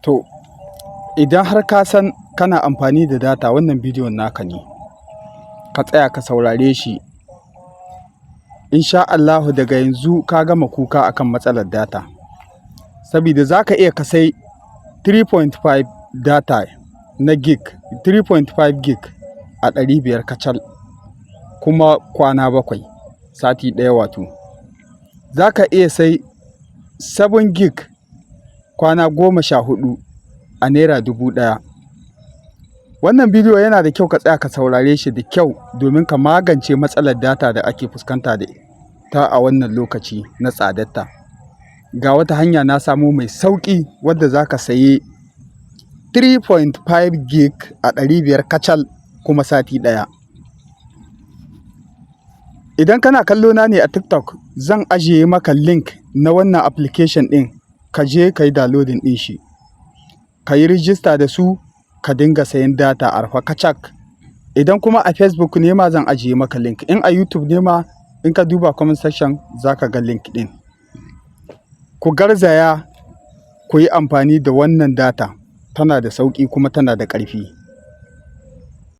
To, idan har ka san kana amfani da data, wannan bidiyon naka ne. Ka tsaya ka saurare shi. Insha Allahu daga yanzu ka gama kuka akan matsalar data. Sabida za ka iya ka sai 3.5 data na gig, 3.5 gig a 500 kacal kuma kwana 7, sati ɗaya wato. Za ka iya sai 7 gig kwana 14 a ₦1,000. Wannan bidiyo yana da kyau ka tsaya ka saurare shi da kyau domin ka magance matsalar data da ake fuskanta da ta a wannan lokaci na tsadarta. Ga wata hanya na samo mai sauƙi wadda za ka sayi 3.5 gig a 500 kacal kuma sati ɗaya. Idan kana kallo na ne a TikTok, zan ajiye maka link na wannan application ɗin, ka je ka yi downloading ɗin shi. Ka yi rijista da su, ka dinga sayan data arha kacak. Idan kuma a Facebook ne ma, zan ajiye maka link. In a YouTube ne ma, in ka duba comment section za ka ga link ɗin. Ku garzaya ku yi amfani da wannan data, tana da sauƙi kuma tana da ƙarfi.